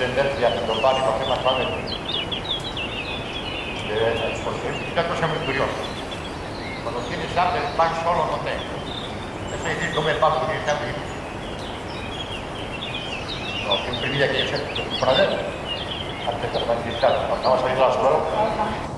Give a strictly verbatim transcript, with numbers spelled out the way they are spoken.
Tendencia a topar y pasé más tarde. Porque una cosa muy curiosa. Cuando tienes hambre, el pan solo no te entra. Eso es decir, come pan porque tienes hambre. No, siempre mira que yo soy un panadero. Antes de estar en el cristal, cuando estaba saliendo a la escuela,